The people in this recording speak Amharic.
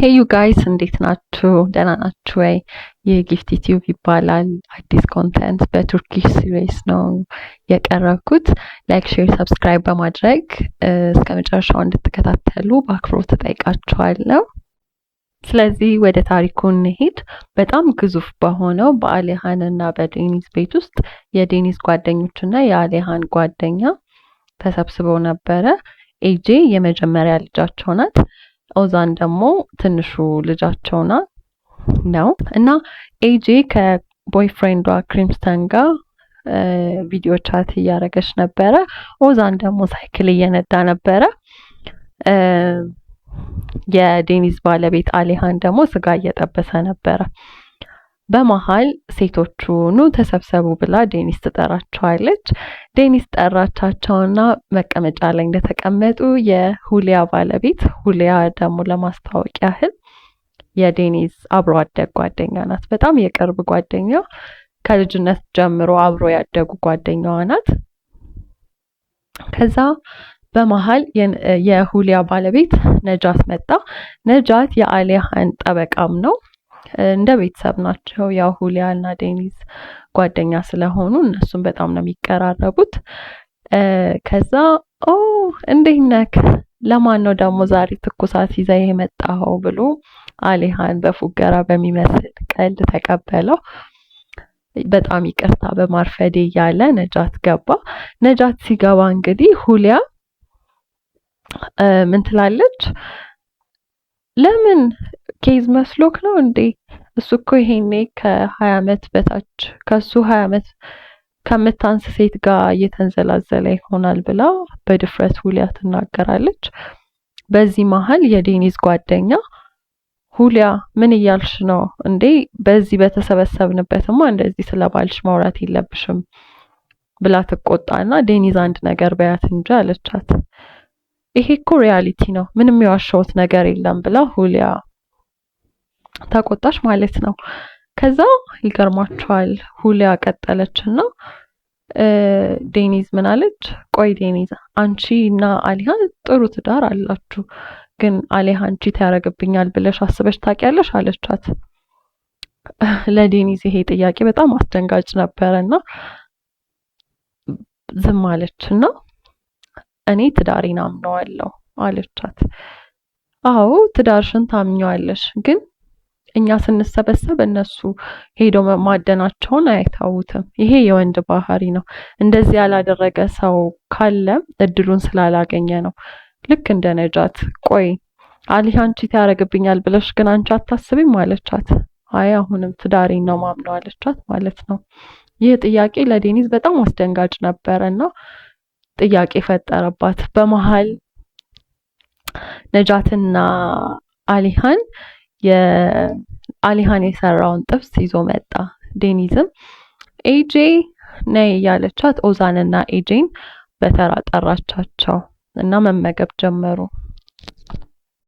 Hey you guys፣ እንዴት ናችሁ? ደህና ናችሁ ወይ? ይህ ጊፍት ዩቲዩብ ይባላል። አዲስ content በ Turkish series ነው የቀረብኩት። Like፣ share፣ subscribe በማድረግ እስከ መጨረሻው እንድትከታተሉ በአክብሮት እጠይቃችኋለሁ። ስለዚህ ወደ ታሪኩ እንሂድ። በጣም ግዙፍ በሆነው በአሊሃን እና በዴኒዝ ቤት ውስጥ የዴኒዝ ጓደኞች እና የአሊሃን ጓደኛ ተሰብስበው ነበረ። ኤጄ የመጀመሪያ ልጃቸው ናት። ኦዛን ደግሞ ትንሹ ልጃቸው ነው እና ኤጄ ከ boyfriend ዷ ክሪምስተን ጋር video chat እያደረገች ነበረ። ኦዛን ደግሞ ሳይክል እየነዳ ነበረ። የዴኒዝ ባለቤት አሊሃን ደግሞ ስጋ እየጠበሰ ነበረ። በመሀል ሴቶቹ ኑ ተሰብሰቡ ብላ ዴኒስ ትጠራቸዋለች። ዴኒስ ጠራቻቸውና መቀመጫ ላይ እንደተቀመጡ የሁሊያ ባለቤት፣ ሁሊያ ደግሞ ለማስታወቅ ያህል የዴኒዝ አብሮ አደግ ጓደኛ ናት። በጣም የቅርብ ጓደኛ፣ ከልጅነት ጀምሮ አብሮ ያደጉ ጓደኛዋ ናት። ከዛ በመሀል የሁሊያ ባለቤት ነጃት መጣ። ነጃት የአሊሃን ጠበቃም ነው። እንደ ቤተሰብ ናቸው። ያው ሁሊያ እና ዴኒዝ ጓደኛ ስለሆኑ እነሱም በጣም ነው የሚቀራረቡት። ከዛ ኦ እንዴት ነክ፣ ለማን ነው ደግሞ ዛሬ ትኩሳት ይዘህ የመጣኸው ብሎ አሊሃን በፉገራ በሚመስል ቀልድ ተቀበለው። በጣም ይቅርታ በማርፈዴ እያለ ነጃት ገባ። ነጃት ሲገባ እንግዲህ ሁሊያ ምን ትላለች? ለምን case መስሎክ ነው እንዴ? እሱ እኮ ይሄኔ ከ20 አመት በታች፣ ከሱ 20 አመት ከምታንስ ሴት ጋር እየተንዘላዘለ ይሆናል ብላ በድፍረት ሁሊያ ትናገራለች። በዚህ መሀል የዴኒዝ ጓደኛ ሁሊያ ምን እያልሽ ነው እንዴ? በዚህ በተሰበሰብንበትማ እንደዚህ ስለ ባልሽ ማውራት የለብሽም ብላ ትቆጣና ዴኒዝ አንድ ነገር በያት እንጂ አለቻት። ይሄ እኮ reality ነው፣ ምንም የዋሸሁት ነገር የለም ብላ ሁሊያ ተቆጣች ማለት ነው። ከዛ ይገርማችኋል ሁሊያ ቀጠለችና ዴኒዝ ምን አለች? ቆይ ዴኒዝ፣ አንቺ እና አሊሃን ጥሩ ትዳር አላችሁ፣ ግን አሊሃን cheat ያደርግብኛል ብለሽ አስበሽ ታውቂያለሽ? አለቻት። ለዴኒዝ ይሄ ጥያቄ በጣም አስደንጋጭ ነበረ እና ዝም አለች እና እኔ ትዳሬን አምነዋለሁ አለቻት። አዎ ትዳርሽን ታምኘዋለሽ፣ ግን እኛ ስንሰበሰብ እነሱ ሄደው ማደናቸውን አይታውትም። ይሄ የወንድ ባህሪ ነው። እንደዚህ ያላደረገ ሰው ካለ እድሉን ስላላገኘ ነው። ልክ እንደ ነጃት። ቆይ አሊሃን cheat ያደርግብኛል ብለሽ ግን አንቺ አታስቢም? አለቻት። አይ አሁንም ትዳሬን ነው ማምነው አለቻት ማለት ነው። ይህ ጥያቄ ለዴኒዝ በጣም አስደንጋጭ ነበረ እና ጥያቄ ፈጠረባት። በመሀል ነጃትና አሊሃን የአሊሃን የሰራውን ጥብስ ይዞ መጣ። ዴኒዝም ኤጄ ነይ እያለቻት ኦዛንና ኤጄን በተራ ጠራቻቸው እና መመገብ ጀመሩ።